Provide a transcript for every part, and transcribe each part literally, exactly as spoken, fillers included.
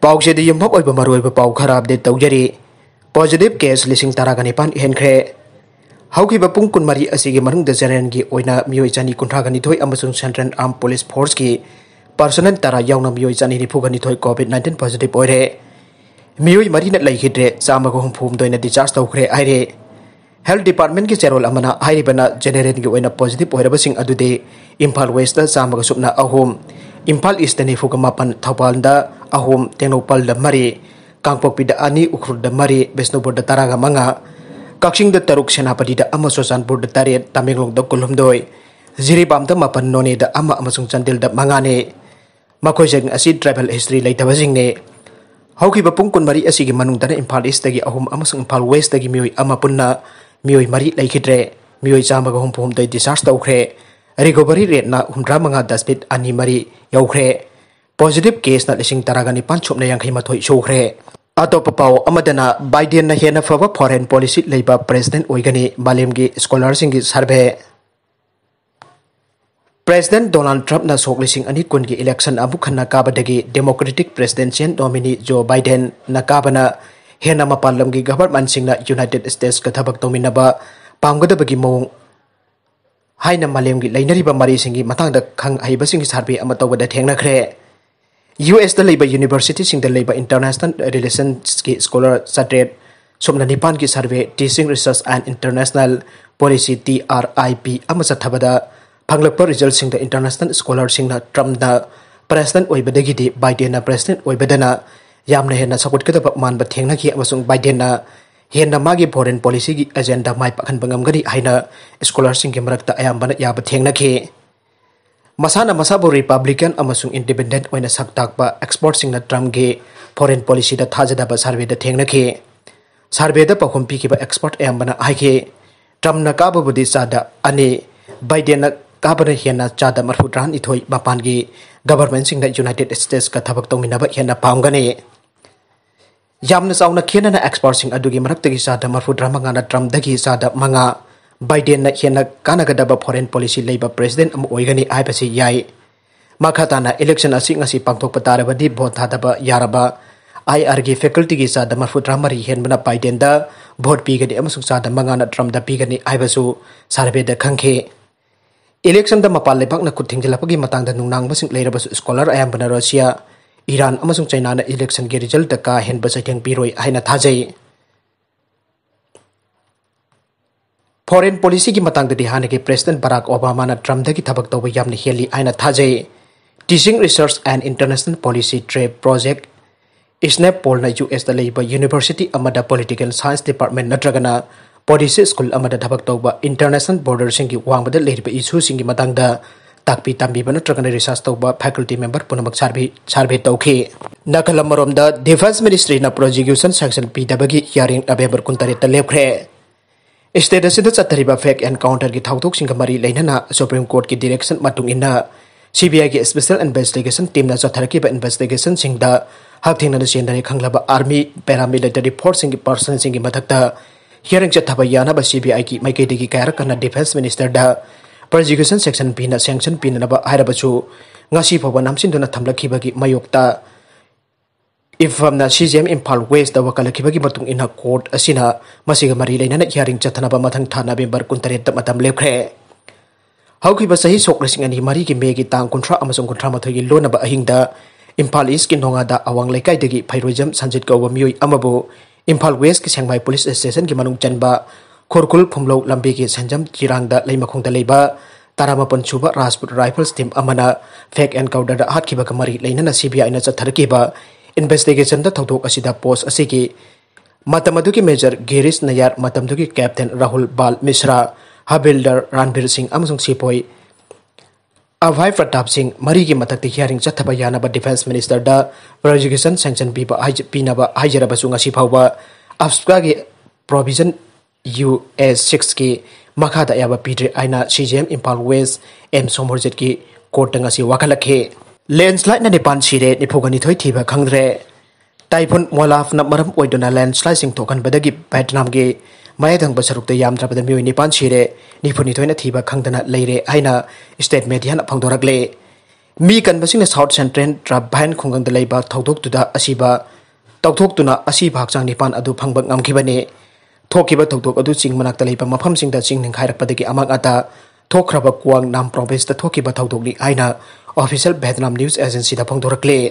ꯄꯥꯎꯁꯦꯗ ꯌꯨꯝꯐꯝ ꯑꯣꯏꯕ ꯃꯔꯨꯑꯣꯏꯕ ꯄꯥꯎ ꯈꯔ ꯑꯞꯗꯦꯠ ꯇꯧꯖꯔꯤ꯫ ꯄꯣꯖꯤꯇꯤꯚ ꯀꯦꯁ ꯂꯤꯁꯤꯡ ꯇꯔꯥꯒ ꯅꯤꯄꯥꯟ ꯍꯦꯟꯈ꯭ꯔꯦ꯫ ꯍꯧꯈꯤꯕ ꯄꯨꯡ ꯀꯨꯟꯃꯔꯤ ꯑꯁꯤꯒꯤ ꯃꯅꯨꯡꯗ ꯖꯦꯅꯦꯔꯦꯜꯒꯤ ꯑꯣꯏꯅ ꯃꯤꯑꯣꯏ ꯆꯅꯤ ꯀꯨꯟꯊ꯭ꯔꯥꯒ ꯅꯤꯊꯣꯏ ꯑꯃꯁꯨꯡ ꯁꯦꯟꯇ꯭ꯔꯦꯜ ꯑꯥꯔꯝ ꯄꯨꯂꯤꯁ ꯐꯣꯔꯁꯀꯤ ꯄꯔꯁꯣꯅꯦꯜ ꯇꯔꯥ ꯌꯥꯎꯅ ꯃꯤꯑꯣꯏ ꯆꯅꯤ ꯅꯤꯐꯨꯒ ꯅꯤꯊꯣꯏ ꯀꯣꯚꯤꯗ ꯅꯥꯏꯟꯇꯤꯟ ꯄꯣꯖꯤꯇꯤꯚ ꯑꯣꯏꯔꯦ꯫ ꯃꯤꯑꯣꯏ ꯃꯔꯤꯅ ꯂꯩꯈꯤꯗ꯭ꯔꯦ, ꯆꯥꯝꯃꯒ ꯍꯨꯝꯐꯨ ꯍꯨꯝꯗꯣꯏꯅ ꯗꯤꯁꯆꯥꯔꯖ ꯇꯧꯈ꯭ꯔꯦ ꯍꯥꯏꯔꯦ꯫ ꯍꯦꯜꯊ ꯗꯤꯄꯥꯔꯠꯃꯦꯟꯠꯀꯤ ꯆꯦꯔꯣꯜ ꯑꯃꯅ ꯍꯥꯏꯔꯤꯕꯅ ꯖꯦꯅꯦꯔꯦꯜꯒꯤ ꯑꯣꯏꯅ ꯄꯣꯖꯤꯇꯤꯚ ꯑꯣꯏꯔꯕꯁꯤꯡ ꯑꯗꯨꯗꯤ ꯏꯝꯐꯥꯜ ꯋꯦꯁꯇ ꯆꯥꯝꯃꯒ ꯁꯨꯞꯅ ꯑꯍꯨꯝ, ꯏꯝꯐꯥꯜ ꯏꯁꯇ ꯅꯤꯐꯨꯒ ꯃꯥꯄꯟ, ꯊꯧꯕꯥꯜꯗ ꯑꯍꯨꯝ, ꯇꯦꯡꯅꯧꯄꯜꯗ ꯃꯔꯤ, ꯀꯥꯡꯄꯣꯛꯄꯤꯗ ꯑꯅꯤ, ꯎꯈ꯭ꯔꯨꯜꯗ ꯃꯔꯤ, ꯕꯤꯁꯅꯨꯄꯨꯔꯗ ꯇꯔꯥꯒ ꯃꯉꯥ, ꯀꯛꯆꯤꯡꯗ ꯇꯔꯨꯛ, ꯁꯦꯅꯥꯄꯇꯤꯗ ꯑꯃ, ꯆꯨꯔꯆꯥꯟꯄꯨꯔꯗ ꯇꯔꯦꯠ, ꯇꯃꯦꯡꯂꯣꯡꯗ ꯀꯨꯟꯍꯨꯝꯗꯣꯏ, ꯖꯤꯔꯤꯕꯥꯝꯗ ꯃꯥꯄꯟ, ꯅꯣꯅꯦꯗ ꯑꯃ ꯑꯃꯁꯨꯡ ꯆꯥꯟꯗꯦꯜꯗ ꯃꯉꯥꯅꯤ꯫ ꯃꯈꯣꯏꯁꯤꯡ ꯑꯁꯤ ꯇ꯭ꯔꯥꯏꯕꯦꯜ ꯍꯤꯁꯇ꯭ꯔꯤ ꯂꯩꯇꯕꯁꯤꯡꯅꯤ꯫ ꯍꯧꯈꯤꯕ ꯄꯨꯡ ꯀꯨꯟꯃꯔꯤ ꯑꯁꯤꯒꯤ ꯃꯅꯨꯡꯗꯅ ꯏꯝꯐꯥꯜ ꯏꯁꯇꯒꯤ ꯑꯍꯨꯝ ꯑꯃꯁꯨꯡ ꯏꯝꯐꯥꯜ ꯋꯦꯁꯇꯒꯤ ꯃꯤꯑꯣꯏ ꯑꯃ ꯄꯨꯟꯅ ꯃꯤꯑꯣꯏ ꯃꯔꯤ ꯂꯩꯈꯤꯗ꯭ꯔꯦ꯫ ꯃꯤꯑꯣꯏ ꯆꯥꯝꯃꯒ ꯍꯨꯝꯐꯨ ꯍꯨꯝꯗꯣꯏ ꯗꯤꯁꯆꯥꯔꯖ ꯇꯧꯈ꯭ꯔꯦ꯫ ꯔꯤꯀꯣꯚꯔꯤ ꯔꯦꯠꯅ ꯍꯨꯝꯗ꯭ꯔꯥ ꯃꯉꯥ ꯗꯁꯃꯤꯛ ꯑꯅꯤ ꯃꯔꯤ ꯌꯧꯈ꯭ꯔꯦ꯫ ꯄꯣꯖꯤꯇꯤꯚ ꯀꯦꯁꯅ ꯂꯤꯁꯤꯡ ꯇꯔꯥꯒ ꯅꯤꯄꯥꯟ ꯁꯨꯞꯅ ꯌꯥꯡꯈꯩ ꯃꯥꯊꯣꯏ ꯁꯨꯈ꯭ꯔꯦ꯫ ꯑꯇꯣꯞꯄ ꯄꯥꯎ ꯑꯃꯗꯅ, ꯕꯥꯏꯗꯦꯟꯅ ꯍꯦꯟꯅ ꯐꯕ ꯐꯣꯔꯦꯟ ꯄꯣꯂꯤꯁꯤ ꯂꯩꯕ ꯄ꯭ꯔꯦꯁꯤꯗꯦꯟꯠ ꯑꯣꯏꯒꯅꯤ, ꯃꯥꯂꯦꯝꯒꯤ ꯁ꯭ꯀꯣꯂꯔꯁꯤꯡꯒꯤ ꯁꯔꯚꯦ꯫ ꯄ꯭ꯔꯦꯁꯤꯗꯦꯟꯠ ꯗꯣꯅꯥꯜꯗ ꯇ꯭ꯔꯝꯞꯅ ꯁꯣꯛ ꯂꯤꯁꯤꯡ ꯑꯅꯤ ꯀꯨꯟꯒꯤ ꯏꯂꯦꯛꯁꯟ ꯑꯃꯨꯛ ꯍꯟꯅ ꯀꯥꯕꯗꯒꯤ ꯗꯦꯃꯣꯀ꯭ꯔꯦꯇꯤꯛ ꯄ꯭ꯔꯦꯁꯤꯗꯦꯟꯁꯤꯌꯦꯜ ꯅꯣꯃꯤꯅꯤ ꯖꯣ ꯕꯥꯏꯗꯦꯟꯅ ꯀꯥꯕꯅ ꯍꯦꯟꯅ ꯃꯄꯥꯟ ꯂꯝꯒꯤ ꯒꯚꯔꯟꯃꯦꯟꯠꯁꯤꯡꯅ ꯌꯨꯅꯥꯏꯇꯦꯗ ꯁ꯭ꯇꯦꯠꯁꯀ ꯊꯕꯛ ꯇꯧꯃꯤꯟꯅꯕ ꯄꯥꯝꯒꯗꯕꯒꯤ ꯃꯑꯣꯡ ꯍꯥꯏꯅ ꯃꯥꯂꯦꯝꯒꯤ ꯂꯩꯅꯔꯤꯕ ꯃꯔꯤꯁꯤꯡꯒꯤ ꯃꯇꯥꯡꯗ ꯈꯪ ꯑꯍꯩꯕꯁꯤꯡꯒꯤ ꯁꯔꯚꯦ ꯑꯃ ꯇꯧꯕꯗ ꯊꯦꯡꯅꯈ꯭ꯔꯦ꯫ ꯌꯨ ꯑꯦꯁꯇ ꯂꯩꯕ ꯌꯨꯅꯤꯚꯔꯁꯤꯇꯤꯁꯤꯡꯗ ꯂꯩꯕ ꯏꯟꯇꯔꯅꯦꯁꯅꯦꯜ ꯔꯤꯂꯦꯁꯟꯁꯀꯤ ꯁ꯭ꯀꯣꯂꯔ ꯆꯥꯇ꯭ꯔꯦꯠ ꯁꯨꯞꯅ ꯅꯤꯄꯥꯟꯒꯤ survey, Teaching Research and International Policy, T R I P, ꯑꯃ ꯆꯠꯊꯕꯗ ꯐꯪꯂꯛꯄ ꯔꯤꯖꯜꯁꯤꯡꯗ ꯏꯟꯇꯔꯅꯦꯁꯅꯦꯜ ꯁ꯭ꯀꯣꯂꯔꯁꯤꯡꯅ ꯇ꯭ꯔꯝꯞꯅ ꯄ꯭ꯔꯦꯁꯤꯗꯦꯟꯠ ꯑꯣꯏꯕꯗꯒꯤꯗꯤ ꯕꯥꯏꯗꯦꯟꯅ ꯄ꯭ꯔꯦꯁꯤꯗꯦꯟꯠ ꯑꯣꯏꯕꯗꯅ ꯌꯥꯝꯅ ꯍꯦꯟꯅ ꯆꯥꯎꯈꯠꯀꯗꯕ ꯃꯥꯟꯕ ꯊꯦꯡꯅꯈꯤ ꯑꯃꯁꯨꯡ ꯕꯥꯏꯗꯦꯟꯅ ꯍꯦꯟꯅ ꯃꯥꯒꯤ ꯐꯣꯔꯦꯟ ꯄꯣꯂꯤꯁꯤꯒꯤ ꯑꯦꯖꯦꯟꯗꯥ ꯃꯥꯏ ꯄꯥꯛꯍꯟꯕ ꯉꯝꯒꯅꯤ ꯍꯥꯏꯅ ꯁ꯭ꯀꯣꯂꯔꯁꯤꯡꯒꯤ ꯃꯔꯛꯇ ꯑꯌꯥꯝꯕꯅ ꯌꯥꯕ ꯊꯦꯡꯅꯈꯤ꯫ ꯃꯁꯥꯅ ꯃꯁꯥꯕꯨ ꯔꯤꯄꯕ꯭ꯂꯤꯀꯟ ꯑꯃꯁꯨꯡ ꯏꯟꯗꯤꯄꯦꯟꯗꯦꯟꯠ ꯑꯣꯏꯅ ꯁꯛ ꯇꯥꯛꯄ ꯑꯦꯛꯁꯄꯔꯠꯁꯤꯡꯅ ꯇ꯭ꯔꯝꯞꯀꯤ ꯐꯣꯔꯦꯟ ꯄꯣꯂꯤꯁꯤꯗ ꯊꯥꯖꯗꯕ ꯁꯔꯚꯦꯗ ꯊꯦꯡꯅꯈꯤ꯫ ꯁꯔꯚꯦꯗ ꯄꯥꯎꯈꯨꯝ ꯄꯤꯈꯤꯕ ꯑꯦꯛꯁꯄꯔꯠ ꯑꯌꯥꯝꯕꯅ ꯍꯥꯏꯈꯤ, ꯇ꯭ꯔꯝꯞꯅ ꯀꯥꯕꯕꯨꯗꯤ ꯆꯥꯗ ꯑꯅꯤ, ꯕꯥꯏꯗꯦꯟꯅ ꯀꯥꯕꯅ ꯍꯦꯟꯅ ꯆꯥꯗ ꯃꯔꯐꯨꯇꯔꯥꯅꯤꯊꯣꯏ ꯃꯄꯥꯟꯒꯤ ꯒꯚꯔꯟꯃꯦꯟꯠꯁꯤꯡꯅ ꯌꯨꯅꯥꯏꯇꯦꯗ ꯁ꯭ꯇꯦꯠꯁꯀ ꯊꯕꯛ ꯇꯧꯃꯤꯟꯅꯕ ꯍꯦꯟꯅ ꯄꯥꯝꯒꯅꯤ꯫ ꯌꯥꯝꯅ ꯆꯥꯎꯅ ꯈꯦꯠꯅꯅ ꯑꯦꯛꯁꯄꯔꯠꯁꯤꯡ ꯑꯗꯨꯒꯤ ꯃꯔꯛꯇꯒꯤ ꯆꯥꯗ ꯃꯔꯐꯨꯇꯔꯥ ꯃꯉꯥꯅ ꯇ꯭ꯔꯝꯞꯗꯒꯤ ꯆꯥꯗ ꯃꯉꯥ ꯕꯥꯏꯗꯦꯟꯅ ꯍꯦꯟꯅ ꯀꯥꯟꯅꯒꯗꯕ ꯐꯣꯔꯦꯟ ꯄꯣꯂꯤꯁꯤ ꯂꯩꯕ ꯄ꯭ꯔꯦꯁꯤꯗꯦꯟꯠ ꯑꯃ ꯑꯣꯏꯒꯅꯤ ꯍꯥꯏꯕꯁꯤ ꯌꯥꯏ꯫ ꯃꯈꯥ ꯇꯥꯅ election ꯑꯁꯤ ꯉꯁꯤ ꯄꯥꯡꯊꯣꯛꯄ ꯇꯥꯔꯕꯗꯤ vote ꯊꯥꯗꯕ ꯌꯥꯔꯕ IR ꯒꯤ faculty ꯒꯤ ꯆꯥꯗ ꯃꯔꯐꯨꯇꯔꯥ ꯃꯔꯤ ꯍꯦꯟꯕꯅ Biden ꯗ vote ꯄꯤꯒꯅꯤ ꯑꯃꯁꯨꯡ ꯆꯥꯗ ꯃꯉꯥꯅ Trump ꯗ ꯄꯤꯒꯅꯤ ꯍꯥꯏꯕꯁꯨ survey ꯗ ꯈꯪꯈꯤ꯫ Election ꯗ ꯃꯄꯥꯟ ꯂꯩꯕꯥꯛꯅ ꯈꯨꯠ ꯊꯤꯡꯖꯤꯜꯂꯛꯄꯒꯤ ꯃꯇꯥꯡꯗ ꯅꯨꯡꯅꯥꯡꯕꯁꯤꯡ ꯂꯩꯔꯕꯁꯨ, scholar ꯑꯌꯥꯝꯕꯅ Russia, Iran ꯑꯃꯁꯨꯡ China ꯅ election ꯒꯤ result ꯇ ꯀꯥ ꯍꯦꯟꯕ ꯆꯩꯊꯦꯡ ꯄꯤꯔꯣꯏ ꯍꯥꯏꯅ ꯊꯥꯖꯩ꯫ Foreign policy ꯒꯤ ꯃꯇꯥꯡꯗꯗꯤ ꯍꯥꯟꯅꯒꯤ President Barack Obama ꯅ Trump ꯗꯒꯤ ꯊꯕꯛ ꯇꯧꯕ ꯌꯥꯝꯅ ꯍꯦꯜꯂꯤ ꯍꯥꯏꯅ ꯊꯥꯖꯩ꯫ Teaching, Research and International Policy TRAIP project, ISNAP poll ꯅ U S ꯇ ꯂꯩꯕ university ꯑꯃꯗ political science department ꯅꯠꯇ꯭ꯔꯒꯅ policy school ꯑꯃꯗ ꯊꯕꯛ ꯇꯧꯕ international border ꯁꯤꯡꯒꯤ ꯋꯥꯡꯃꯗ ꯂꯩꯔꯤꯕ issue ꯁꯤꯡꯒꯤ ꯃꯇꯥꯡꯗ ꯇꯥꯛꯄꯤ ꯇꯝꯕꯤꯕ ꯅꯠꯇ꯭ꯔꯒꯅ research ꯇꯧꯕ faculty member ꯄꯨꯝꯅꯃꯛ survey, survey ꯇꯧꯈꯤ꯫ ꯅꯥꯀꯜ ꯑꯃꯔꯣꯝꯗ, Defence Ministry ꯅ prosecution sanction ꯄꯤꯗꯕꯒꯤ hearing November ꯀꯨꯟꯇꯔꯦꯠꯇ ꯂꯦꯞꯈ꯭ꯔꯦ꯫ State ꯑꯁꯤꯗ ꯆꯠꯊꯔꯤꯕ fake encounter ꯒꯤ ꯊꯧꯗꯣꯛꯁꯤꯡꯒ ꯃꯔꯤ ꯂꯩꯅꯅ Supreme Court ꯀꯤ direction ꯃꯇꯨꯡ ꯏꯟꯅ C B I ꯒꯤ special investigation team ꯅ ꯆꯠꯊꯔꯛꯈꯤꯕ investigation ꯁꯤꯡꯗ ꯍꯛꯊꯦꯡꯅꯅ ꯆꯦꯟꯅꯔꯦ ꯈꯪꯂꯕ army, paramilitary force ꯁꯤꯡꯒꯤ person ꯁꯤꯡꯒꯤ ꯃꯊꯛꯇ hearing ꯆꯠꯊꯕ ꯌꯥꯅꯕ C B I ꯒꯤ ꯃꯥꯏꯀꯩꯗꯒꯤ ꯀꯌꯥꯔꯛ ꯍꯟꯅ Defence Minister ꯗ prosecution sanction ꯄꯤꯅ sanction ꯄꯤꯅꯅꯕ ꯍꯥꯏꯔꯕꯁꯨ, ꯉꯁꯤ ꯐꯥꯎꯕ ꯅꯝꯁꯤꯟꯗꯨꯅ ꯊꯝꯂꯛꯈꯤꯕꯒꯤ ꯃꯥꯌꯣꯛꯇ IFFAM ꯅ C J M Imphal West ꯇ ꯋꯥꯀꯠꯂꯛꯈꯤꯕꯒꯤ ꯃꯇꯨꯡ ꯏꯟꯅ, court ꯑꯁꯤꯅ ꯃꯁꯤꯒ ꯃꯔꯤ ꯂꯩꯅꯅ hearing ꯆꯠꯊꯅꯕ ꯃꯊꯪ ꯊꯥ November ꯀꯨꯟꯇꯔꯦꯠꯇ ꯃꯇꯝ ꯂꯦꯞꯈ꯭ꯔꯦ꯫ ꯍꯧꯈꯤꯕ ꯆꯍꯤ ꯁꯣꯛ ꯂꯤꯁꯤꯡ ꯑꯅꯤ ꯃꯔꯤꯒꯤ May ꯒꯤ ꯇꯥꯡ ꯀꯨꯟꯊ꯭ꯔꯥ ꯑꯃꯁꯨꯡ ꯀꯨꯟꯊ꯭ꯔꯥ ꯃꯥꯊꯣꯏꯒꯤ ꯂꯣꯟꯅꯕ ꯑꯍꯤꯡꯗ ꯏꯝꯐꯥꯜ East ꯀꯤ ꯅꯣꯉꯥꯗ ꯑꯋꯥꯡ ꯂꯩꯀꯥꯏꯗꯒꯤ ꯐꯩꯔꯣꯏꯖꯝ ꯁꯟꯖꯤꯠ ꯀꯧꯕ ꯃꯤꯑꯣꯏ ꯑꯃꯕꯨ ꯏꯝꯐꯥꯜ West ꯀꯤ ꯁꯦꯡꯃꯥꯏ police station ꯒꯤ ꯃꯅꯨꯡ ꯆꯟꯕ ꯈꯨꯔꯈꯨꯜ ꯈꯨꯝꯂꯧ ꯂꯝꯕꯤꯒꯤ ꯁꯦꯟꯖꯝ ꯆꯤꯔꯥꯡꯗ ꯂꯩꯃꯈꯣꯡꯗ ꯂꯩꯕ ꯇꯔꯥꯃꯥꯄꯟ ꯁꯨꯕ Rajput Rifles team ꯑꯃꯅ fake encounter ꯗ ꯍꯥꯠꯈꯤꯕꯒ ꯃꯔꯤ ꯂꯩꯅꯅ C B I ꯅ ꯆꯠꯊꯔꯛꯈꯤꯕ investigation ꯗ ꯊꯧꯗꯣꯛ ꯑꯁꯤꯗ post ꯑꯁꯤꯒꯤ ꯃꯇꯝ ꯑꯗꯨꯒꯤ Major Girish Nayar, ꯃꯇꯝꯗꯨꯒꯤ Captain Rahul Bal Mishra, Havildar Ranbir Singh ꯑꯃꯁꯨꯡ ꯁꯤꯄꯣꯏ Abhay Pratap Singh ꯃꯔꯤꯒꯤ ꯃꯊꯛꯇ hearing ꯆꯠꯊꯕ ꯌꯥꯅꯕ Defence Minister ꯗ prosecution sanction ꯄꯤꯕ ꯍꯥꯏꯖ-, ꯄꯤꯅꯕ ꯍꯥꯏꯖꯔꯕꯁꯨ, ꯉꯁꯤ ꯐꯥꯎꯕ AFSPA ꯒꯤ provision U S six ꯀꯤ ꯃꯈꯥꯗ ꯑꯌꯥꯕ ꯄꯤꯗ꯭ꯔꯦ ꯍꯥꯏꯅ C J M Imphal West M ꯁꯣꯃꯣꯔꯖꯤꯠꯀꯤ court ꯇ ꯉꯁꯤ ꯋꯥꯀꯠꯂꯛꯈꯤ꯫ Landslide ꯅ ꯅꯤꯄꯥꯟ ꯁꯤꯔꯦ, ꯅꯤꯐꯨꯒ ꯅꯤꯊꯣꯏ ꯊꯤꯕ ꯈꯪꯗ꯭ꯔꯦ꯫ Typhoon Molave ꯅ ꯃꯔꯝ ꯑꯣꯏꯗꯨꯅ landslide ꯁꯤꯡ ꯊꯣꯛꯍꯟꯕꯗꯒꯤ Vietnam ꯒꯤ ꯃꯌꯥꯏ ꯊꯪꯕ ꯁꯔꯨꯛꯇ ꯌꯥꯝꯗ꯭ꯔꯕꯗ ꯃꯤꯑꯣꯏ ꯅꯤꯄꯥꯟ ꯁꯤꯔꯦ, ꯅꯤꯐꯨꯅꯤꯊꯣꯏꯅ ꯊꯤꯕ ꯈꯪꯗꯅ ꯂꯩꯔꯦ ꯍꯥꯏꯅ state media ꯅ ꯐꯣꯡꯗꯣꯔꯛꯂꯦ꯫ ꯃꯤ ꯀꯟꯕꯁꯤꯡꯅ ꯁꯥꯎꯠ ꯁꯦꯟꯇ꯭ꯔꯦꯜ ꯇ꯭ꯔꯥꯏꯕꯥꯏꯟ ꯈꯨꯡꯒꯪꯗ ꯂꯩꯕ ꯊꯧꯗꯣꯛꯇꯨꯗ ꯑꯁꯤꯕ ꯇꯧꯊꯣꯛꯇꯨꯅ ꯑꯁꯤꯕ ꯍꯛꯆꯥꯡ ꯅꯤꯄꯥꯟ ꯑꯗꯨ ꯐꯪꯕ ꯉꯝꯈꯤꯕꯅꯤ꯫ ꯊꯣꯛꯈꯤꯕ ꯊꯧꯗꯣꯛ ꯑꯗꯨ ꯆꯤꯡ ꯃꯅꯥꯛꯇ ꯂꯩꯕ ꯃꯐꯝꯁꯤꯡꯗ ꯆꯤꯡ ꯅꯤꯡꯈꯥꯏꯔꯛꯄꯗꯒꯤ ꯑꯃꯥꯡ ꯑꯇꯥ ꯊꯣꯛꯈ꯭ꯔꯕ ꯀ꯭ꯋꯥꯡ ꯅꯥꯝ ꯄ꯭ꯔꯣꯚꯤꯟꯁꯇ ꯊꯣꯛꯈꯤꯕ ꯊꯧꯗꯣꯛꯅꯤ ꯍꯥꯏꯅ ꯑꯣꯐꯤꯁꯤꯌꯦꯜ ꯚꯦꯠꯅꯥꯝ ꯅ꯭ꯌꯨꯁ ꯑꯦꯖꯦꯟꯁꯤꯗ ꯐꯣꯡꯗꯣꯔꯛꯂꯤ꯫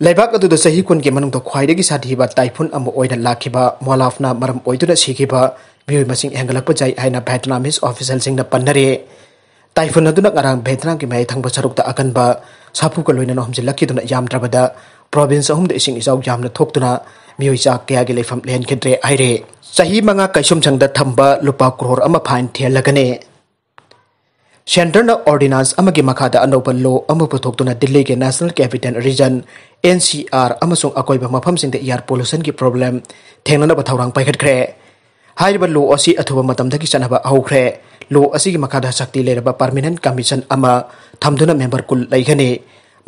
ꯂꯩꯕꯥꯛ ꯑꯗꯨꯗ ꯆꯍꯤ ꯀꯨꯟꯒꯤ ꯃꯅꯨꯡꯗ ꯈ꯭ꯋꯥꯏꯗꯒꯤ ꯁꯥꯊꯤꯕ ꯇꯥꯏꯐꯨꯟ ꯑꯃ ꯑꯣꯏꯅ ꯂꯥꯛꯈꯤꯕ ꯃꯣꯂꯥꯐꯅ ꯃꯔꯝ ꯑꯣꯏꯗꯨꯅ ꯁꯤꯈꯤꯕ ꯃꯤꯑꯣꯏ ꯃꯁꯤꯡ ꯍꯦꯟꯒꯠꯂꯛꯄ ꯌꯥꯏ ꯍꯥꯏꯅ ꯚꯦꯠꯅꯥꯃꯤꯁ ꯑꯣꯐꯤꯁꯤꯌꯦꯜꯁꯤꯡꯅ ꯄꯟꯅꯔꯤ꯫ ꯇꯥꯏꯐꯨꯟ ꯑꯗꯨꯅ ꯉꯔꯥꯡ ꯚꯦꯠꯅꯥꯝꯒꯤ ꯃꯌꯥꯏ ꯊꯪꯕ ꯁꯔꯨꯛꯇ ꯑꯀꯟꯕ ꯁꯥꯐꯨꯒ ꯂꯣꯏꯅꯅ ꯍꯨꯝꯖꯤꯜꯂꯛꯈꯤꯗꯨꯅ ꯌꯥꯝꯗ꯭ꯔꯕꯗ ꯄ꯭ꯔꯣꯚꯤꯟꯁ ꯑꯍꯨꯝꯗ ꯏꯁꯤꯡ ꯏꯆꯥꯎ ꯌꯥꯝꯅ ꯊꯣꯛꯇꯨꯅ ꯃꯤꯑꯣꯏ ꯆꯥ ꯀꯌꯥꯒꯤ ꯂꯩꯐꯝ ꯂꯩꯍꯟꯈꯤꯗ꯭ꯔꯦ ꯍꯥꯏꯔꯦ꯫ ꯆꯍꯤ ꯃꯉꯥ ꯀꯩꯁꯨꯝꯁꯪꯗ ꯊꯝꯕ ꯂꯨꯄꯥ ꯀ꯭ꯔꯣꯔ ꯑꯃ ꯐꯥꯏꯟ ꯊꯤꯍꯜꯂꯒꯅꯤ꯫ ꯁꯦꯟꯇꯔꯅ ꯑꯣꯔꯗꯤꯅꯥꯟꯁ ꯑꯃꯒꯤ ꯃꯈꯥꯗ ꯑꯅꯧꯕ ꯂꯣ ꯑꯃ ꯄꯨꯊꯣꯛꯇꯨꯅ ꯗꯤꯜꯂꯤꯒꯤ national capital region, N C R, ꯑꯃꯁꯨꯡ ꯑꯀꯣꯏꯕ ꯃꯐꯝꯁꯤꯡꯗ ꯏꯌꯥꯔ ꯄꯣꯂꯨꯁꯟꯒꯤ ꯄ꯭ꯔꯣꯕ꯭ꯂꯦꯝ ꯊꯦꯡꯅꯅꯕ ꯊꯧꯔꯥꯡ ꯄꯥꯏꯈꯠꯈ꯭ꯔꯦ꯫ ꯍꯥꯏꯔꯤꯕ ꯂꯣ ꯑꯁꯤ ꯑꯊꯨꯕ ꯃꯇꯝꯗꯒꯤ ꯆꯠꯅꯕ ꯍꯧꯈ꯭ꯔꯦ꯫ ꯂꯣ ꯑꯁꯤꯒꯤ ꯃꯈꯥꯗ ꯁꯛꯇꯤ ꯂꯩꯔꯕ ꯄꯔꯃꯤꯅꯦꯟ ꯀꯃꯤꯁꯟ ꯑꯃ ꯊꯝꯗꯨꯅ ꯃꯦꯝꯕꯔ ꯀꯨꯟ ꯂꯩꯒꯅꯤ꯫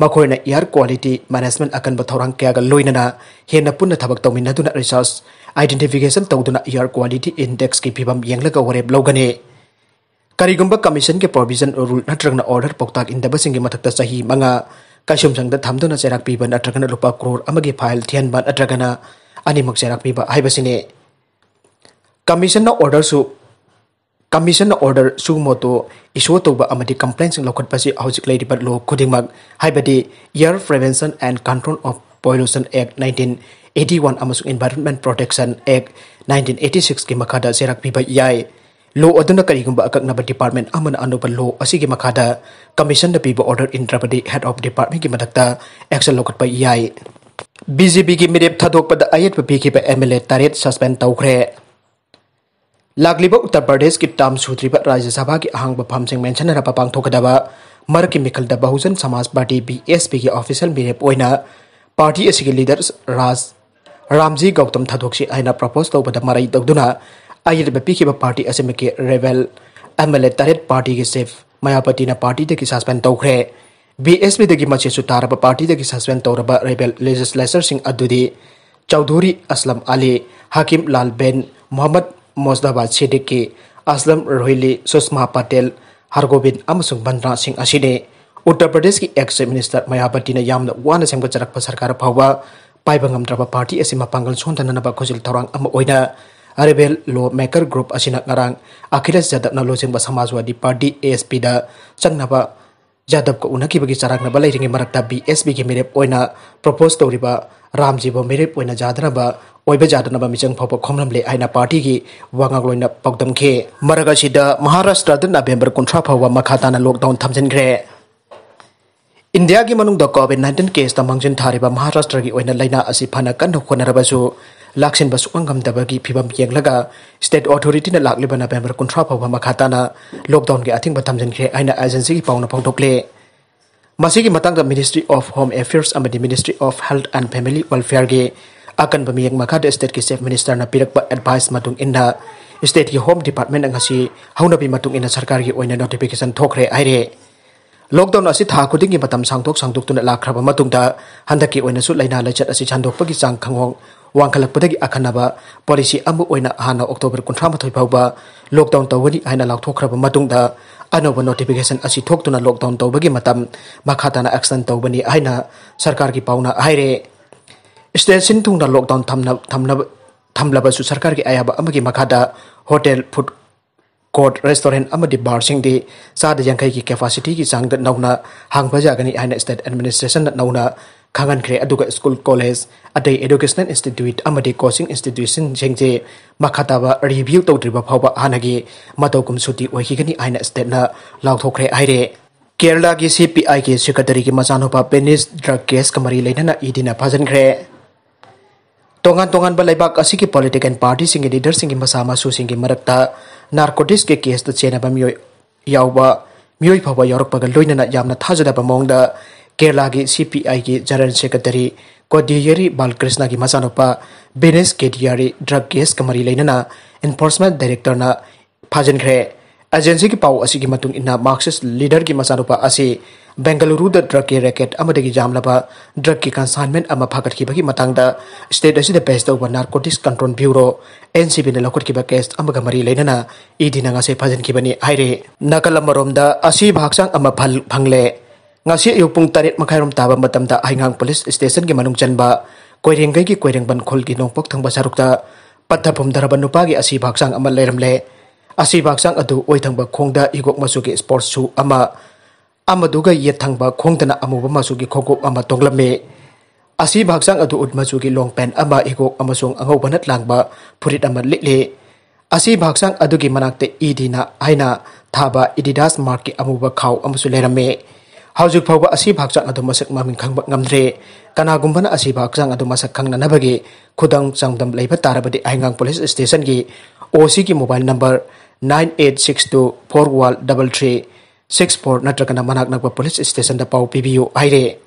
ꯃꯈꯣꯏꯅ ꯏꯌꯥꯔ ꯀ꯭ꯋꯥꯂꯤꯇꯤ ꯃꯦꯅꯦꯖꯃꯦꯟ ꯑꯀꯟꯕ ꯊꯧꯔꯥꯡ ꯀꯌꯥꯒ ꯂꯣꯏꯅꯅ ꯍꯦꯟꯅ ꯄꯨꯟꯅ ꯊꯕꯛ ꯇꯧꯃꯤꯟꯅꯗꯨꯅ ꯔꯤꯁꯔꯁ, ꯑꯥꯏꯗꯦꯟꯇꯤꯐꯤꯀꯦꯁꯟ ꯇꯧꯗꯨꯅ ꯏꯌꯥꯔ ꯀ꯭ꯋꯥꯂꯤꯇꯤ ꯏꯟꯗꯦꯛꯁꯀꯤ ꯐꯤꯕꯝ ꯌꯦꯡꯂꯒ ꯋꯥꯔꯦꯞ ꯂꯧꯒꯅꯤ꯫ ꯀꯔꯤꯒꯨꯝꯕ ꯀꯃꯤꯁꯟꯒꯤ ꯄ꯭ꯔꯣꯚꯤꯖꯟ, ꯔꯨꯜ ꯅꯠꯇ꯭ꯔꯒꯅ ꯑꯣꯔꯗꯔ ꯄꯥꯎꯇꯥꯛ ꯏꯟꯗꯕꯁꯤꯡꯒꯤ ꯃꯊꯛꯇ ꯆꯍꯤ ꯃꯉꯥ ꯀꯩꯁꯨꯝꯁꯪꯗ ꯊꯝꯗꯨꯅ ꯆꯩꯔꯥꯛ ꯄꯤꯕ ꯅꯠꯇ꯭ꯔꯒꯅ ꯂꯨꯄꯥ ꯀ꯭ꯔꯣꯔ ꯑꯃꯒꯤ ꯐꯥꯏꯜ ꯊꯤꯍꯟꯕ ꯅꯠꯇ꯭ꯔꯒꯅ ꯑꯅꯤꯃꯛ ꯆꯩꯔꯥꯛ ꯄꯤꯕ ꯍꯥꯏꯕꯁꯤꯅꯤ꯫ ꯀꯃꯤꯁꯟꯅ ꯑꯣꯔꯗꯔꯁꯨ, ꯀꯃꯤꯁꯟꯅ ꯑꯣꯔꯗꯔ ꯁꯨꯃꯣꯇꯣ ꯏꯁꯨ ꯇꯧꯕ ꯑꯃꯗꯤ ꯀꯝꯄ꯭ꯂꯦꯟꯁꯤꯡ ꯂꯧꯈꯠꯄꯁꯤ ꯍꯧꯖꯤꯛ ꯂꯩꯔꯤꯕ ꯂꯣ ꯈꯨꯗꯤꯡꯃꯛ, ꯍꯥꯏꯕꯗꯤ Air Prevention and Control of Pollution Act nineteen eighty one ꯑꯃꯁꯨꯡ Environment Protection Act nineteen eighty six ꯀꯤ ꯃꯈꯥꯗ ꯆꯩꯔꯥꯛ ꯄꯤꯕ ꯌꯥꯏ꯫ ꯂꯣ ꯑꯗꯨꯅ ꯀꯔꯤꯒꯨꯝꯕ ꯑꯀꯛꯅꯕ ꯗꯤꯄꯥꯔꯠꯃꯦꯟ ꯑꯃꯅ ꯑꯅꯧꯕ ꯂꯣ ꯑꯁꯤꯒꯤ ꯃꯈꯥꯗ ꯀꯃꯤꯁꯟꯗ ꯄꯤꯕ ꯑꯣꯔꯗꯔ ꯏꯟꯗ꯭ꯔꯕꯗꯤ ꯍꯦꯗ ꯑꯣꯐ ꯗꯤꯄꯥꯔꯠꯃꯦꯟꯒꯤ ꯃꯊꯛꯇ ꯑꯦꯛꯁꯟ ꯂꯧꯈꯠꯄ ꯌꯥꯏ꯫ ꯕꯤ ꯖꯦ ꯄꯤꯒꯤ ꯃꯤꯔꯦꯞ ꯊꯥꯗꯣꯛꯄꯗ ꯑꯌꯦꯠꯄ ꯄꯤꯈꯤꯕ ꯑꯦꯝ ꯑꯦꯜ ꯑꯦ ꯇꯔꯦꯠ ꯁꯁꯄꯦꯟ ꯇꯧꯈ꯭ꯔꯦ꯫ ꯂꯥꯛꯂꯤꯕ ꯎꯠꯇꯔ ꯄ꯭ꯔꯗꯦꯁꯀꯤ ꯇꯥꯝ ꯁꯨꯗ꯭ꯔꯤꯕ ꯔꯥꯖ꯭ꯌ ꯁꯚꯥꯒꯤ ꯑꯍꯥꯡꯕ ꯐꯝꯁꯤꯡ ꯃꯦꯟꯁꯤꯟꯅꯅꯕ ꯄꯥꯡꯊꯣꯛꯀꯗꯕ ꯃꯔꯛꯀꯤ ꯃꯤꯈꯜꯗ ꯕꯍꯨꯖꯟ ꯁꯃꯥꯖ ꯄꯥꯔꯇꯤ, ꯕꯤ ꯑꯦꯁ ꯄꯤꯒꯤ ꯑꯣꯐꯤꯁꯤꯌꯦꯜ ꯃꯤꯔꯦꯞ ꯑꯣꯏꯅ ꯄꯥꯔꯇꯤ ꯑꯁꯤꯒꯤ ꯂꯤꯗꯔ ꯔꯥꯖ ꯔꯥꯝꯖꯤ ꯒꯧꯇꯝ ꯊꯥꯗꯣꯛꯁꯤ ꯍꯥꯏꯅ ꯄ꯭ꯔꯄꯣꯖ ꯇꯧꯕꯗ ꯃꯔꯩ ꯇꯧꯗꯨꯅ ꯑꯌꯦꯠꯄ ꯄꯤꯈꯤꯕ ꯄꯥꯔꯇꯤ ꯑꯁꯤꯃꯛꯀꯤ ꯔꯦꯕꯦꯜ ꯑꯦꯝ ꯑꯦꯜ ꯑꯦ ꯇꯔꯦꯠ ꯄꯥꯔꯇꯤꯒꯤ ꯆꯤꯐ ꯃꯌꯥꯄꯇꯤꯅ ꯄꯥꯔꯇꯤꯗꯒꯤ ꯁꯁꯄꯦꯟ ꯇꯧꯈ꯭ꯔꯦ꯫ ꯕꯤ ꯑꯦꯁ ꯄꯤꯗꯒꯤ ꯃꯆꯦꯁꯨ ꯇꯥꯔꯕ ꯄꯥꯔꯇꯤꯗꯒꯤ ꯁꯁꯄꯦꯟ ꯇꯧꯔꯕ ꯔꯦꯕꯦꯜ ꯂꯦꯖꯤꯁꯂꯦꯆꯔꯁꯤꯡ ꯑꯗꯨꯗꯤ ꯆꯧꯙꯨꯔꯤ ꯑꯁꯂꯝ ꯑꯂꯤ, ꯍꯀꯤꯝ ꯂꯥꯜ ꯕꯦꯟ, ꯃꯣꯍꯝꯃꯗ ꯃꯣꯖꯗꯥꯕꯥ ꯁꯤꯗꯤꯛꯀꯤ, ꯑꯁꯂꯝ ꯔꯣꯍꯤꯂꯤ, ꯁꯨꯁꯃꯥ ꯄꯇꯦꯜ, ꯍꯔꯒꯣꯕꯤꯟ ꯑꯃꯁꯨꯡ ꯕꯟꯗ꯭ꯔꯥ ꯁꯤꯡ ꯑꯁꯤꯅꯤ꯫ ꯎꯠꯇꯔ ꯄ꯭ꯔꯗꯦꯁꯀꯤ ꯑꯦꯛꯁ ꯆꯤꯐ ꯃꯤꯅꯤꯁꯇꯔ ꯃꯌꯥꯕꯇꯤꯅ ꯌꯥꯝꯅ ꯋꯥꯅ ꯁꯦꯝꯒꯠꯆꯔꯛꯄ ꯁꯔꯀꯥꯔ ꯐꯥꯎꯕ ꯄꯥꯏꯕ ꯉꯝꯗ꯭ꯔꯕ ꯄꯥꯔꯇꯤ ꯑꯁꯤ ꯃꯄꯥꯡꯒꯜ ꯁꯣꯟꯊꯅꯅꯕ ꯈꯨꯖꯤꯜ ꯊꯧꯔꯥꯡ ꯑꯃ ꯑꯣꯏꯅ ꯑꯔꯦꯕꯦꯜ ꯂꯣ ꯃꯦꯀꯔ ꯒ꯭ꯔꯨꯞ ꯑꯁꯤꯅ ꯉꯔꯥꯡ ꯑꯈꯤꯂꯦꯁ ꯌꯥꯗꯕꯅ ꯂꯨꯆꯤꯡꯕ ꯁꯃꯥꯖꯋꯥꯗꯤ ꯄꯥꯔꯇꯤ, ASP, ꯗ ꯆꯪꯅꯕ ꯌꯥꯗꯕꯀ ꯎꯅꯈꯤꯕꯒꯤ ꯆꯔꯥꯡꯅꯕ ꯂꯩꯔꯤꯉꯩ ꯃꯔꯛꯇ BSP ꯒꯤ ꯃꯤꯔꯦꯞ ꯑꯣꯏꯅ ꯄ꯭ꯔꯣꯄꯣꯁ ꯇꯧꯔꯤꯕ ꯔꯥꯝꯖꯤꯕꯨ ꯃꯤꯔꯦꯞ ꯑꯣꯏꯅ ꯌꯥꯗꯅꯕ, ꯑꯣꯏꯕ ꯌꯥꯗꯅꯕ ꯃꯤꯆꯪ ꯐꯥꯎꯕ ꯈꯣꯝꯂꯝꯂꯦ ꯍꯥꯏꯅ ꯄꯥꯔꯇꯤꯒꯤ ꯋꯥ ꯉꯥꯡꯂꯣꯏꯅ ꯄꯥꯎꯗꯝꯈꯤ꯫ ꯃꯔꯛ ꯑꯁꯤꯗ ꯃꯍꯥꯔꯥꯁꯇ꯭ꯔꯗ ꯅꯕꯦꯝꯕꯔ ꯀꯨꯟꯊ꯭ꯔꯥ ꯐꯥꯎꯕ ꯃꯈꯥ ꯇꯥꯅ ꯂꯣꯛꯗꯥꯎꯟ ꯊꯝꯖꯤꯟꯈ꯭ꯔꯦ꯫ ꯏꯟꯗꯤꯌꯥꯒꯤ ꯃꯅꯨꯡꯗ ꯀꯣꯚꯤꯗ ꯅꯥꯏꯟꯇꯤꯟ ꯀꯦꯁꯇ ꯃꯥꯡꯖꯤꯟ ꯊꯥꯔꯤꯕ ꯃꯍꯥꯔꯥꯁꯇ꯭ꯔꯒꯤ ꯑꯣꯏꯅ ꯂꯥꯏꯅꯥ ꯑꯁꯤ ꯐꯅ ꯀꯟꯅ ꯍꯣꯠꯅꯔꯕꯁꯨ ꯂꯥꯛꯁꯤꯟꯕ ꯁꯨꯛꯉꯝ ꯉꯝꯗꯕꯒꯤ ꯐꯤꯕꯝ ꯌꯦꯡꯂꯒ ꯁ꯭ꯇꯦꯠ ꯑꯣꯊꯣꯔꯤꯇꯤꯅ ꯂꯥꯛꯂꯤꯕ ꯅꯕꯦꯝꯕꯔ ꯀꯨꯟꯊ꯭ꯔꯥ ꯐꯥꯎꯕ ꯃꯈꯥ ꯇꯥꯅ ꯂꯣꯛꯗꯥꯎꯟꯒꯤ ꯑꯊꯤꯡꯕ ꯊꯝꯖꯤꯟꯈ꯭ꯔꯦ ꯍꯥꯏꯅ ꯑꯦꯖꯦꯟꯁꯤꯒꯤ ꯄꯥꯎꯅ ꯐꯣꯡꯗꯣꯛꯂꯤ꯫ ꯃꯁꯤꯒꯤ ꯃꯇꯥꯡꯗ Ministry of Home Affairs ꯑꯃꯗꯤ Ministry of Health and Family Welfareꯒꯤ ꯑꯀꯟꯕ ꯃꯤꯠꯌꯦꯡ ꯃꯈꯥꯗ ꯁ꯭ꯇꯦꯠꯀꯤ ꯆꯤꯐ ꯃꯤꯅꯤꯁꯇꯔꯅ ꯄꯤꯔꯛꯄ ꯑꯦꯗꯚꯥꯏꯁ ꯃꯇꯨꯡ ꯏꯟꯅ ꯁ꯭ꯇꯦꯠꯀꯤ ꯍꯣꯝ ꯗꯤꯄꯥꯔꯠꯃꯦꯟꯅ ꯉꯁꯤ ꯍꯧꯅꯕꯤ ꯃꯇꯨꯡ ꯏꯟꯅ ꯁꯔꯀꯥꯔꯒꯤ ꯑꯣꯏꯅ ꯅꯣꯇꯤꯐꯤꯀꯦꯁꯟ ꯊꯣꯛꯈ꯭ꯔꯦ ꯍꯥꯏꯔꯦ꯫ ꯂꯣꯛꯗꯥꯎꯟ ꯑꯁꯤ ꯊꯥ ꯈꯨꯗꯤꯡꯒꯤ ꯃꯇꯝ ꯁꯥꯡꯗꯣꯛ ꯁꯥꯡꯗꯣꯛꯇꯨꯅ ꯂꯥꯛꯈ꯭ꯔꯕ ꯃꯇꯨꯡꯗ ꯍꯟꯗꯛꯀꯤ ꯑꯣꯏꯅꯁꯨ ꯂꯥꯏꯅꯥ ꯂꯥꯏꯆꯠ ꯑꯁꯤ ꯁꯟꯗꯣꯛꯄꯒꯤ ꯆꯥꯡ ꯈꯪꯍꯣꯡ ꯋꯥꯡꯈꯠꯂꯛꯄꯗꯒꯤ ꯑꯈꯟꯅꯕ ꯄꯣꯂꯤꯁꯤ ꯑꯃ ꯑꯣꯏꯅ ꯍꯥꯟꯅ ꯑꯣꯛꯇꯣꯕꯔ ꯀꯨꯟꯊ꯭ꯔꯥ ꯃꯥꯊꯣꯏ ꯐꯥꯎꯕ ꯂꯣꯛꯗꯥꯎꯟ ꯇꯧꯒꯅꯤ ꯍꯥꯏꯅ ꯂꯥꯎꯊꯣꯛꯈ꯭ꯔꯕ ꯃꯇꯨꯡꯗ ꯑꯅꯧꯕ ꯅꯣꯇꯤꯐꯤꯀꯦꯁꯟ ꯑꯁꯤ ꯊꯣꯛꯇꯨꯅ ꯂꯣꯛꯗꯥꯎꯟ ꯇꯧꯕꯒꯤ ꯃꯇꯝ ꯃꯈꯥ ꯇꯥꯅ ꯑꯦꯛꯁꯇꯦꯟ ꯇꯧꯕꯅꯤ ꯍꯥꯏꯅ ꯁꯔꯀꯥꯔꯒꯤ ꯄꯥꯎꯅ ꯍꯥꯏꯔꯦ꯫ ꯁ꯭ꯇꯦꯠ ꯁꯤꯟ ꯊꯨꯡꯅ ꯂꯣꯛꯗꯥꯎꯟ ꯊꯝꯅ-, ꯊꯝꯅꯕ-, ꯊꯝꯂꯕꯁꯨ ꯁꯔꯀꯥꯔꯒꯤ ꯑꯌꯥꯕ ꯑꯃꯒꯤ ꯃꯈꯥꯗ ꯍꯣꯇꯦꯜ, ꯐꯨꯗ ꯀꯣꯔꯠ, ꯔꯦꯁꯇꯣꯔꯦꯟꯠ ꯑꯃꯗꯤ ꯕꯥꯔꯁꯤꯡꯗꯤ ꯆꯥꯗ ꯌꯥꯡꯈꯩꯒꯤ ꯀꯦꯄꯥꯁꯤꯇꯤꯒꯤ ꯆꯥꯡꯗ ꯅꯧꯅ ꯍꯥꯡꯕ ꯌꯥꯒꯅꯤ ꯍꯥꯏꯅ ꯁ꯭ꯇꯦꯠ ꯑꯦꯗꯃꯤꯅꯤꯁꯇ꯭ꯔꯦꯁꯟꯅ ꯅꯧꯅ ꯈꯪꯍꯟꯈ꯭ꯔꯦ꯫ ꯑꯗꯨꯒ ꯁ꯭ꯀꯨꯜ, ꯀꯣꯂꯦꯖ, ꯑꯇꯩ ꯑꯦꯗꯨꯀꯦꯁꯅꯦꯜ ꯏꯟꯁꯇꯤꯇ꯭ꯌꯨꯠ ꯑꯃꯗꯤ ꯀꯣꯆꯤꯡ ꯏꯟꯁꯇꯤꯇ꯭ꯌꯨꯁꯟꯁꯤꯡꯁꯦ ꯃꯈꯥ ꯇꯥꯕ ꯔꯤꯚ꯭ꯌꯨ ꯇꯧꯗ꯭ꯔꯤꯕ ꯐꯥꯎꯕ ꯍꯥꯟꯅꯒꯤ ꯃꯇꯧꯒꯨꯝ ꯁꯨꯇꯤ ꯑꯣꯏꯈꯤꯒꯅꯤ ꯍꯥꯏꯅ ꯁ꯭ꯇꯦꯠꯅ ꯂꯥꯎꯊꯣꯛꯈ꯭ꯔꯦ ꯍꯥꯏꯔꯦ꯫ ꯀꯦꯔꯂꯥꯒꯤ CPIꯒꯤ ꯁꯦꯀ꯭ꯔꯦꯇꯔꯤꯒꯤ ꯃꯆꯥꯅꯨꯄꯥ ꯕꯤꯅꯤꯁ ꯗ꯭ꯔꯒ ꯀꯦꯁꯀ ꯃꯔꯤ ꯂꯩꯅꯅ EDꯅ ꯐꯥꯖꯤꯟꯈ꯭ꯔꯦ꯫ ꯇꯣꯉꯥꯟ ꯇꯣꯉꯥꯟꯕ ꯂꯩꯕꯥꯛ ꯑꯁꯤꯒꯤ ꯄꯣꯂꯤꯇꯤꯀꯦꯜ ꯄꯥꯔꯇꯤꯁꯤꯡꯒꯤ ꯂꯤꯗꯔꯁꯤꯡꯒꯤ ꯃꯆꯥ ꯃꯁꯨꯁꯤꯡꯒꯤ ꯃꯔꯛꯇ ꯅꯥꯔꯀꯣꯇꯤꯛꯁꯀꯤ ꯀꯦꯁꯇ ꯆꯦꯟꯅꯕ ꯃꯤꯑꯣꯏ ꯌꯥꯎꯕ, ꯃꯤꯑꯣꯏ ꯐꯥꯎꯕ ꯌꯥꯎꯔꯛꯄꯒ ꯂꯣꯏꯅꯅ ꯌꯥꯝꯅ ꯊꯥꯖꯗꯕ ꯃꯑꯣꯡꯗ ꯀꯦꯔꯂꯥꯒꯤ CPIꯒꯤ ꯖꯦꯅꯔꯦꯜ ꯁꯦꯀ꯭ꯔꯦꯇꯔꯤ ꯀꯣꯗꯤꯌꯦꯔꯤ ꯕꯥꯂꯀ꯭ꯔꯤꯁꯅꯒꯤ ꯃꯆꯥꯅꯨꯄꯥ ꯕꯤꯅꯦꯁ ꯀꯦꯗꯤꯌꯥꯔꯤ ꯗ꯭ꯔꯒ ꯀꯦꯁꯀ ꯃꯔꯤ ꯂꯩꯅꯅ ꯏꯟꯐꯣꯔꯁꯃꯦꯟ ꯗꯥꯏꯔꯦꯛꯇꯔꯅ ꯐꯥꯖꯤꯟꯈ꯭ꯔꯦ꯫ ꯑꯦꯖꯦꯟꯁꯤꯒꯤ ꯄꯥꯎ ꯑꯁꯤꯒꯤ ꯃꯇꯨꯡ ꯏꯟꯅ, ꯃꯥꯔꯛꯁꯤꯁ ꯂꯤꯗꯔꯒꯤ ꯃꯆꯥꯅꯨꯄꯥ ꯑꯁꯤ ꯕꯦꯡꯒꯂꯨꯔꯨꯗ ꯗ꯭ꯔꯒꯀꯤ ꯔꯦꯀꯦꯠ ꯑꯃꯗꯒꯤ ꯌꯥꯝꯂꯕ ꯗ꯭ꯔꯒꯀꯤ ꯀꯟꯁꯥꯏꯟꯃꯦꯟ ꯑꯃ ꯐꯥꯒꯠꯈꯤꯕꯒꯤ ꯃꯇꯥꯡꯗ ꯁ꯭ꯇꯦꯠ ꯑꯁꯤꯗ ꯕꯦꯁ ꯇꯧꯕ ꯅꯥꯔꯀꯣꯇꯤꯛꯁ ꯀꯟꯇ꯭ꯔꯣꯜ ꯕ꯭ꯌꯨꯔꯣ, NCBꯅ ꯂꯧꯈꯠꯈꯤꯕ ꯀꯦꯁ ꯑꯃꯒ ꯃꯔꯤ ꯂꯩꯅꯅ EDꯅ ꯉꯁꯤ ꯐꯥꯖꯤꯟꯈꯤꯕꯅꯤ ꯍꯥꯏꯔꯤ꯫ ꯅꯥꯀꯜ ꯑꯃꯔꯣꯝꯗ, ꯑꯁꯤꯕ ꯍꯛꯆꯥꯡ ꯑꯃ ꯐꯜ-, ꯐꯪꯂꯦ꯫ ꯉꯁꯤ ꯑꯌꯨꯛ ꯄꯨꯡ ꯇꯔꯦꯠ ꯃꯈꯥꯏꯔꯣꯝ ꯇꯥꯕ ꯃꯇꯝꯗ ꯍꯩꯉꯥꯡ ꯄꯨꯂꯤꯁ ꯁ꯭ꯇꯦꯁꯟꯒꯤ ꯃꯅꯨꯡ ꯆꯟꯕ ꯀꯣꯏꯔꯦꯡꯒꯩꯒꯤ ꯀꯣꯏꯔꯦꯡꯕꯟ ꯈꯨꯜꯒꯤ ꯅꯣꯡꯄꯣꯛ ꯊꯪꯕ ꯁꯔꯨꯛꯇ ꯄꯠꯊ ꯄꯨꯝꯊꯔꯕ ꯅꯨꯄꯥꯒꯤ ꯑꯁꯤꯕ ꯍꯛꯆꯥꯡ ꯑꯃ ꯂꯩꯔꯝꯂꯦ꯫ ꯑꯁꯤꯕ ꯍꯛꯆꯥꯡ ꯑꯗꯨ ꯑꯣꯏꯊꯪꯕ ꯈꯣꯡꯗ ꯍꯤꯒꯣꯛ ꯃꯆꯨꯒꯤ ꯁ꯭ꯄꯣꯔꯠꯁ ꯁꯨ ꯑꯃ ꯑꯃꯗꯨꯒ ꯌꯦꯠ ꯊꯪꯕ ꯈꯣꯡꯗꯅ ꯑꯃꯨꯕ ꯃꯆꯨꯒꯤ ꯈꯣꯡꯎꯞ ꯑꯃ ꯇꯣꯡꯂꯝꯃꯤ꯫ ꯑꯁꯤꯕ ꯍꯛꯆꯥꯡ ꯑꯗꯨ ꯎꯠ ꯃꯆꯨꯒꯤ ꯂꯣꯡ ꯄꯦꯟ ꯑꯃ, ꯍꯤꯒꯣꯛ ꯑꯃꯁꯨꯡ ꯑꯉꯧꯕ ꯅꯠ ꯂꯥꯡꯕ ꯐꯨꯔꯤꯠ ꯑꯃ ꯂꯤꯠꯂꯤ꯫ ꯑꯁꯤꯕ ꯍꯛꯆꯥꯡ ꯑꯗꯨꯒꯤ ꯃꯅꯥꯛꯇ ꯏꯗꯤꯅ ꯍꯥꯏꯅ ꯊꯥꯕ ꯏꯗꯤꯗꯥꯁ ꯃꯥꯔꯛꯀꯤ ꯑꯃꯨꯕ ꯈꯥꯎ ꯑꯃꯁꯨ ꯂꯩꯔꯝꯃꯤ꯫ ꯍꯧꯖꯤꯛ ꯐꯥꯎꯕ ꯑꯁꯤꯕ ꯍꯛꯆꯥꯡ ꯑꯗꯨ ꯃꯁꯛ ꯃꯃꯤꯡ ꯈꯪꯕ ꯉꯝꯗ꯭ꯔꯤ꯫ ꯀꯅꯥꯒꯨꯝꯕꯅ ꯑꯁꯤꯕ ꯍꯛꯆꯥꯡ ꯑꯗꯨ ꯃꯁꯛ ꯈꯪꯅꯅꯕꯒꯤ ꯈꯨꯗꯣꯡ ꯆꯥꯡꯗꯝ ꯂꯩꯕ ꯇꯥꯔꯕꯗꯤ ꯍꯩꯉꯥꯡ ꯄꯨꯂꯤꯁ ꯁ꯭ꯇꯦꯁꯟꯒꯤ ꯑꯣ ꯁꯤꯒꯤ mobile number nine eight six two four one double three six four ꯅꯠꯇ꯭ꯔꯒꯅ ꯃꯅꯥꯛ ꯅꯛꯄ ꯄꯨꯂꯤꯁ ꯁ꯭ꯇꯦꯁꯟꯗ ꯄꯥꯎ ꯄꯤꯕꯤꯌꯨ ꯍꯥꯏꯔꯦ꯫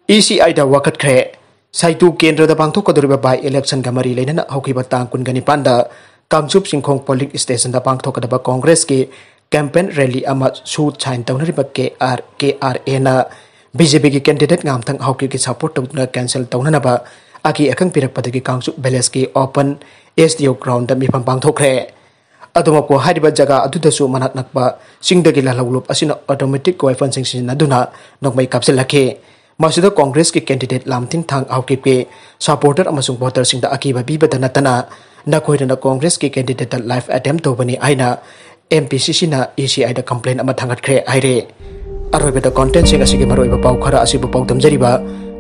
ꯏ ꯁꯤ ꯑꯥꯏꯗ ꯋꯥꯀꯠꯈ꯭ꯔꯦ꯫ ꯁꯥꯏꯇꯨ ꯀꯦꯟꯗ꯭ꯔꯗ ꯄꯥꯡꯊꯣꯛꯀꯗꯧꯔꯤꯕ ꯕꯥꯏ ꯏꯂꯦꯛꯁꯟꯒ ꯃꯔꯤ ꯂꯩꯅꯅ ꯍꯧꯈꯤꯕ ꯇꯥꯡ ꯀꯨꯟꯒ ꯅꯤꯄꯥꯟꯗ ꯀꯥꯡꯆꯨꯞ ꯆꯤꯡꯈꯣꯡ ꯄꯣꯂꯤꯡ ꯁ꯭ꯇꯦꯁꯟꯗ ꯄꯥꯡꯊꯣꯛꯀꯗꯕ ꯀꯣꯡꯒ꯭ꯔꯦꯁꯀꯤ ꯀꯦꯝꯄꯦꯟ ꯔꯦꯂꯤ ꯑꯃ ꯁꯨ ꯁꯥꯏꯟ ꯇꯧꯅꯔꯤꯕ ꯀꯦ ꯑꯥꯔ, ꯀꯦ ꯑꯥꯔ ꯑꯦꯅ ꯕꯤ ꯖꯦ ꯄꯤꯒꯤ ꯀꯦꯟꯗꯤꯗꯦꯠ ꯉꯥꯝꯊꯪ ꯍꯥꯎꯀꯤꯞꯀꯤ ꯁꯄꯣꯔꯠ ꯇꯧꯗꯨꯅ ꯀꯦꯟꯁꯦꯜ ꯇꯧꯅꯅꯕ ꯑꯀꯤ ꯑꯈꯪ ꯄꯤꯔꯛꯄꯗꯒꯤ ꯀꯥꯡꯆꯨꯞ ꯚꯤꯂꯦꯖꯀꯤ ꯑꯣꯄꯟ ꯑꯦꯁ ꯗꯤ ꯑꯣ ꯒ꯭ꯔꯥꯎꯟꯗ ꯃꯤꯐꯝ ꯄꯥꯡꯊꯣꯛꯈ꯭ꯔꯦ꯫ ꯑꯗꯨꯃꯛꯄꯨ ꯍꯥꯏꯔꯤꯕ ꯖꯒꯥ ꯑꯗꯨꯗꯁꯨ ꯃꯅꯥꯛ ꯅꯛꯄ ꯆꯤꯡꯗꯒꯤ ꯂꯥꯜꯍꯧꯂꯨꯞ ꯑꯁꯤꯅ ꯑꯣꯇꯣꯃꯦꯇꯤꯛ ꯋꯦꯄꯟꯁꯤꯡ ꯁꯤꯖꯤꯟꯅꯗꯨꯅ ꯅꯣꯡꯃꯩ ꯀꯥꯞꯁꯤꯜꯂꯛꯈꯤ꯫ ꯃꯁꯤꯗ ꯀꯣꯡꯒ꯭ꯔꯦꯁꯀꯤ ꯀꯦꯟꯗꯤꯗꯦꯠ ꯂꯥꯝꯊꯤꯡꯊꯥꯡ ꯍꯥꯎꯀꯤꯞꯀꯤ ꯁꯄꯣꯔꯇꯔ ꯑꯃꯁꯨꯡ ꯚꯣꯇꯔꯁꯤꯡꯗ ꯑꯀꯤꯕ ꯄꯤꯕꯗ ꯅꯠꯇꯅ ꯅꯈꯣꯏꯅ ꯀꯣꯡꯒ꯭ꯔꯦꯁꯀꯤ ꯀꯦꯟꯗꯤꯗꯦꯠꯇ ꯂꯥꯏꯐ ꯑꯦꯇꯦꯝ ꯇꯧꯕꯅꯤ ꯍꯥꯏꯅ ꯑꯦꯝ ꯄꯤ ꯁꯤ ꯁꯤꯅ ꯏ ꯁꯤ ꯑꯥꯏꯗ ꯀꯝꯄ꯭ꯂꯦꯟ ꯑꯃ ꯊꯥꯡꯒꯠꯈ꯭ꯔꯦ ꯍꯥꯏꯔꯦ꯫ ꯑꯔꯣꯏꯕꯗ ꯀꯣꯟꯇꯦꯟꯁꯤꯡ ꯑꯁꯤꯒꯤ ꯃꯔꯨꯑꯣꯏꯕ ꯄꯥꯎ ꯈꯔ ꯑꯁꯤꯕꯨ ꯄꯥꯎꯗꯝꯖꯔꯤꯕ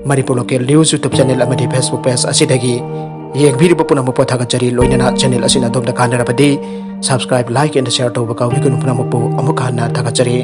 Manipur local news YouTube channel ꯑꯃꯗꯤ ꯐꯦꯁꯕꯨꯛ ꯄꯦꯖ ꯑꯁꯤꯗꯒꯤ ꯌꯦꯡꯕꯤꯔꯤꯕ ꯄꯨꯝꯅꯃꯛꯄꯨ ꯊꯥꯒꯠꯆꯔꯤ꯫ ꯂꯣꯏꯅꯅ ꯆꯦꯅꯦꯜ ꯑꯁꯤꯅ ꯑꯗꯣꯝꯗ ꯀꯥꯟꯅꯔꯕꯗꯤ subscribe, like and share ꯇꯧꯕ ꯀꯥꯎꯕꯤꯒꯅꯨ꯫ ꯄꯨꯝꯅꯃꯛꯄꯨ ꯑꯃꯨꯛ ꯍꯟꯅ ꯊꯥꯒꯠꯆꯔꯤ꯫